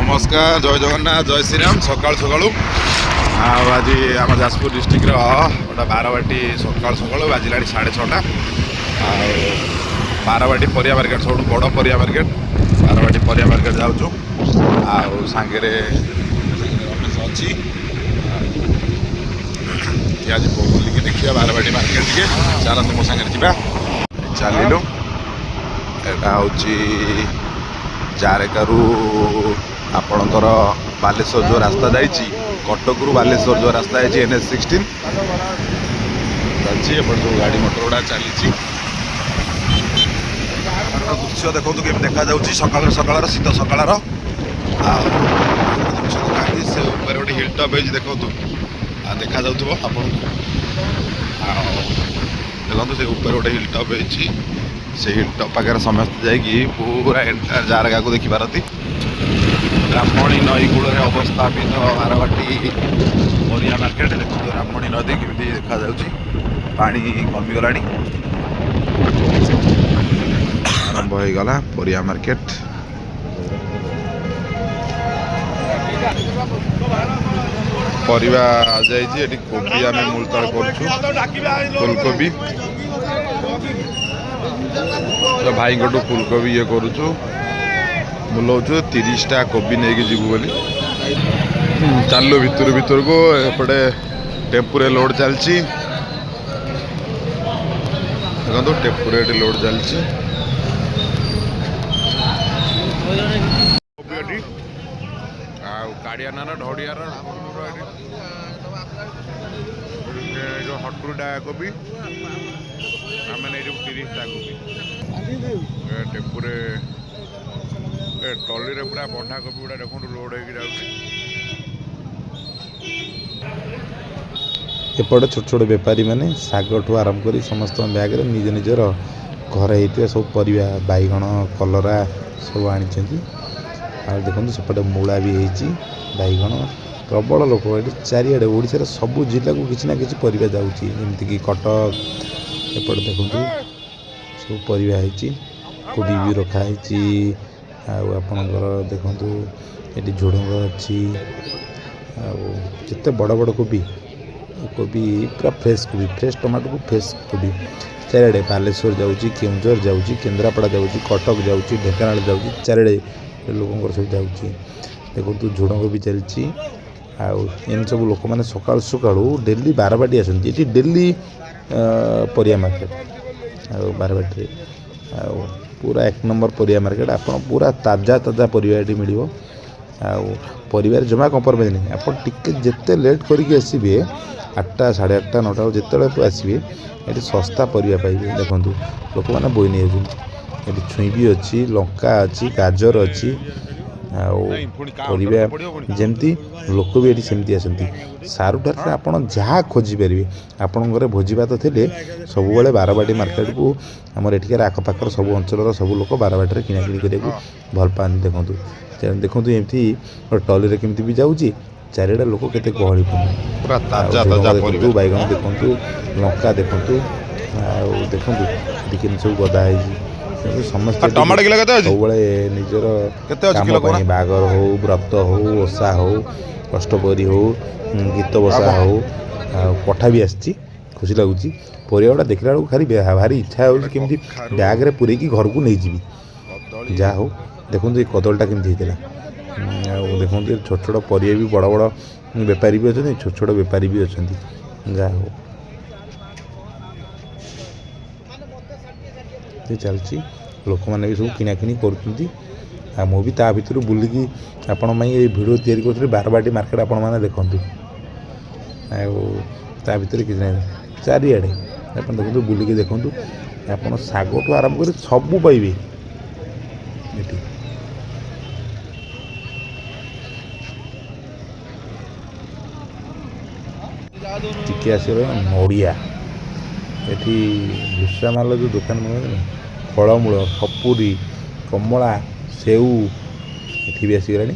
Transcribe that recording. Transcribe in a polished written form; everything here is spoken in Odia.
ନମସ୍କାର, ଜୟ ଜଗନ୍ନାଥ, ଜୟ ଶ୍ରୀରାମ। ସକାଳୁ ସକାଳୁ ଆଉ ଆଜି ଆମ ଯାଜପୁର ଡିଷ୍ଟ୍ରିକ୍ଟର ଗୋଟେ ବାରବାଟୀ। ସକାଳୁ ସକାଳୁ ବାଜିଲାଣି 6:30। ଆଉ ବାରବାଟୀ ପରିବା ମାର୍କେଟ, ସବୁଠୁ ବଡ଼ ପରିବା ମାର୍କେଟ ବାରବାଟୀ ପରିବା ମାର୍କେଟ ଯାଉଛୁ। ଆଉ ସାଙ୍ଗରେ ସାଙ୍ଗରେ ରମେଶ ଅଛି। ଆଉ ଆଜି ବୁଲିକି ଦେଖିବା ବାରବାଟୀ ମାର୍କେଟ ଟିକେ। ଚାଲନ୍ତୁ, ମୋ ସାଙ୍ଗରେ ଯିବା। ଚାଲିଲୁ। ଏଇଟା ହେଉଛି ଜାରେକାରୁ ଆପଣଙ୍କର ବାଲେଶ୍ୱର ଯେଉଁ ରାସ୍ତା ଯାଇଛି, କଟକରୁ ବାଲେଶ୍ୱର ଯେଉଁ ରାସ୍ତା ଯାଇଛି, NH 16 ଚାଲିଛି। ଏପଟେ ସବୁ ଗାଡ଼ି ମଟର ଗୁଡ଼ା ଚାଲିଛି। ଦୃଶ୍ୟ ଦେଖନ୍ତୁ କେମିତି ଦେଖାଯାଉଛି ସକାଳର ସକାଳର ଶୀତ ସକାଳର। ଆଉ ଜିନିଷ ଦେଖାଯାଉଛି, ସେ ଉପରେ ଗୋଟେ ହିଲ୍ ଟପ୍ ହେଇଛି, ଦେଖନ୍ତୁ। ଆଉ ଦେଖାଯାଉଥିବ ଆପଣଙ୍କୁ। ଆଉ ଦେଖନ୍ତୁ, ସେ ଉପରେ ଗୋଟେ ହିଲ୍ ଟପ୍ ହେଇଛି। ସେ ହିଲ୍ ଟପ୍ ପାଖରେ ସମସ୍ତେ ଯାଇକି ପୁରା ଏଣ୍ଟାୟାର ଜାରକାକୁ ଦେଖିପାରନ୍ତି। ବ୍ରାହ୍ମଣୀ ନଈ କୂଳରେ ଅବସ୍ଥାପିତ ବାରବାଟୀ ପରିବା ମାର୍କେଟ। ଦେଖନ୍ତୁ, ବ୍ରାହ୍ମଣୀ ନଦୀ କେମିତି ଦେଖାଯାଉଛି। ପାଣି କମିଗଲାଣି। ଆରମ୍ଭ ହେଇଗଲା ପରିବା ମାର୍କେଟ। ପରିବା ଯାଇଛି ଏଠି। କୋବି ଆମେ ମୁଲତଳ କରୁଛୁ, ଫୁଲକୋବି। ତ ଭାଇଙ୍କଠୁ ଫୁଲକୋବି ଇଏ କରୁଛୁ, ବୁଲଉଛୁ। 30ଟା କୋବି ନେଇକି ଯିବୁ ବୋଲି ଚାଲିଲୁ ଭିତରୁ ଭିତରକୁ। ଏପଟେ ଟେମ୍ପୁରେ ଲୋଡ଼ ଚାଲିଛି। ଦେଖନ୍ତୁ, ଟେମ୍ପୁରେ ଏଠି ଲୋଡ଼ ଚାଲିଛି କୋବି ଏଠି। ଆଉ କାଳିଆନାର ଢଡ଼ିଆର ଏଠି ଯୋଉ 70ଟା କୋବି, ଆମେ ନେଇଯିବୁ 30ଟା କୋବି। ଏ ଟେମ୍ପୁରେ, ଏ ଟଲିରେ ପୁରା ବନ୍ଧାକୋବି ଗୁଡ଼ା ଦେଖନ୍ତୁ ଲୋଡ଼ ହେଇକି ଯାଉଛି। ଏପଟେ ଛୋଟ ଛୋଟ ବେପାରୀମାନେ ଶାଗଠୁ ଆରମ୍ଭ କରି ସମସ୍ତଙ୍କ ବ୍ୟାଗରେ ନିଜ ନିଜର ଘରେ ହେଇଥିବା ସବୁ ପରିବା, ବାଇଗଣ, କଲରା ସବୁ ଆଣିଛନ୍ତି। ଆଉ ଦେଖନ୍ତୁ, ସେପଟେ ମୂଳା ବି ହେଇଛି, ବାଇଗଣ। ପ୍ରବଳ ଲୋକ ଏଠି। ଚାରିଆଡ଼େ ଓଡ଼ିଶାର ସବୁ ଜିଲ୍ଲାକୁ କିଛି ନା କିଛି ପରିବା ଯାଉଛି, ଯେମିତିକି କଟକ। ଏପଟେ ଦେଖନ୍ତୁ, ସବୁ ପରିବା ହେଇଛି, କୋବି ବି ରଖା ହେଇଛି। ଆଉ ଆପଣଙ୍କର ଦେଖନ୍ତୁ, ଏଠି ଝୁଡ଼ୁଙ୍ଗ ଅଛି। ଆଉ କେତେ ବଡ଼ ବଡ଼ କୋବି, କୋବି ପୁରା ଫ୍ରେଶ୍ କୋବି, ଫ୍ରେଶ୍ ଟମାଟୋକୁ ଫ୍ରେଶ୍ କୋବି। ଚାରିଆଡ଼େ ବାଲେଶ୍ୱର ଯାଉଛି, କେଉଁଝର ଯାଉଛି, କେନ୍ଦ୍ରାପଡ଼ା ଯାଉଛି, କଟକ ଯାଉଛି, ଢେଙ୍କାନାଳ ଯାଉଛି, ଚାରିଆଡ଼େ ଲୋକଙ୍କର ସବୁ ଯାଉଛି। ଦେଖନ୍ତୁ, ଝୁଡ଼ଙ୍ଗ ବି ଚାଲିଛି। ଆଉ ଏମିତି ସବୁ ଲୋକମାନେ ସକାଳୁ ସକାଳୁ ଡେଲି ବାରବାଟୀ ଆସନ୍ତି। ଏଠି ଡେଲି ପରିବା ମାର୍କେଟ ଆଉ ବାରବାଟୀରେ ଆଉ ପୁରା ଏକ ନମ୍ବର ପରିବା ମାର୍କେଟ। ଆପଣ ପୁରା ତାଜା ତାଜା ପରିବା ଏଠି ମିଳିବ। ଆଉ ପରିବାରେ ଜମା କମ୍ପ୍ରମାଇଜ୍ ନାହିଁ। ଆପଣ ଟିକେ ଯେତେ ଲେଟ୍ କରିକି ଆସିବେ, 8ଟା, 8:30, 9ଟା ବେଳକୁ ଯେତେବେଳେ ଆସିବେ, ଏଠି ଶସ୍ତା ପରିବା ପାଇବେ। ଦେଖନ୍ତୁ, ଲୋକମାନେ ବୋହି ନେଇଯାଉଛନ୍ତି। ଏଠି ଛୁଇଁ ବି ଅଛି, ଲଙ୍କା ଅଛି, ଗାଜର ଅଛି। ଆଉ ପରିବା ଯେମିତି, ଲୋକ ବି ଏଠି ସେମିତି ଆସନ୍ତି। ସାରୁଠାରେ ଆପଣ ଯାହା ଖୋଜିପାରିବେ। ଆପଣଙ୍କ ଘରେ ଭୋଜି ଭାତ ଥିଲେ ସବୁବେଳେ ବାରବାଟୀ ମାର୍କେଟକୁ ଆମର ଏଠିକାର ଆଖପାଖର ସବୁ ଅଞ୍ଚଳର ସବୁ ଲୋକ ବାରବାଟୀରେ କିଣାକିଣି କରିବାକୁ ଭଲ ପାଆନ୍ତି। ଦେଖନ୍ତୁ ଦେଖନ୍ତୁ, ଏମିତି ଟଲିରେ କେମିତି ବି ଯାଉଛି। ଚାରିଆଡ଼େ ଲୋକ କେତେ ଗହଳିପୂର୍ଣ୍ଣ। ପୁରା ଆଉ ତାଜା ଝୁଡ଼ଙ୍ଗ ତାଜା ଦେଖନ୍ତୁ, ପରିବା। ବାଇଗଣ ଦେଖନ୍ତୁ, ଲଙ୍କା ଦେଖନ୍ତୁ। ଆଉ ଦେଖନ୍ତୁ, ଏଠି କେମିତି ସବୁ ଗଦା ହେଇଛି। କିନ୍ତୁ ସମସ୍ତେ ଆଉ ଏଠି ଟମାଟୋ କିଲୋ କେତେ ଅଛି? ସବୁବେଳେ ନିଜର କେତେ ଅଛି କାମ କିଲୋ ପାଇଁ, କହୁନା? ବାହାଘର ହଉ, ବ୍ରତ ହଉ, ଓଷା ହଉ, ଅଷ୍ଟପ୍ରହରୀ ହଉ, ଗୀତ ବସା ଆଉ ହଉ, ଆଉ କଠା ବି ଆସିଛି। ଖୁସି ଲାଗୁଛି। ପରିବା ଗୁଡ଼ା ଦେଖିଲା ବେଳକୁ ଖାଲି ଭାରି ଇଚ୍ଛା ହେଉଛି କେମିତି କଖାରୁ, ବ୍ୟାଗରେ ପୂରେଇକି ଘରକୁ ନେଇଯିବି। କଦଳୀ। ଯାହା ହଉ, ଦେଖନ୍ତୁ ଏ କଦଳୀଟା କେମିତି ହେଇଥିଲା। ଆଉ ଦେଖନ୍ତୁ, ଏ ଛୋଟ ଛୋଟ ପରିବା ବି, ବଡ଼ ବଡ଼ ବେପାରୀ ବି ଅଛନ୍ତି, ଛୋଟ ଛୋଟ ବେପାରୀ ବି ଅଛନ୍ତି। ଯାହା ହଉ, ଏ ଚାଲିଛି। ଲୋକମାନେ ବି ସବୁ କିଣାକିଣି କରୁଛନ୍ତି। ଆଉ ମୁଁ ବି ତା ଭିତରୁ ବୁଲିକି ଆପଣଙ୍କ ପାଇଁ ଏଇ ଭିଡ଼ିଓ ତିଆରି କରୁଥିଲି। ବାରବାଟୀ ମାର୍କେଟ ଆପଣମାନେ ଦେଖନ୍ତୁ। ଆଉ ତା ଭିତରେ କିଛି ନାହିଁ। ଚାରିଆଡ଼େ ଆପଣ ଦେଖନ୍ତୁ, ବୁଲିକି ଦେଖନ୍ତୁ। ଆପଣ ଶାଗଠୁ ଆରମ୍ଭ କରି ସବୁ ପାଇବେ ଏଠି। ଟିକେ ଆସିବ ନଡ଼ିଆ। ଏଠି ଭୁଷାମାଲ ଯେଉଁ ଦୋକାନ ମିଳୁନି, ଫଳମୂଳ, ସପୁରୀ, କମଳା, ସେଉ ଏଠି ବି ଆସିଗଲାଣି।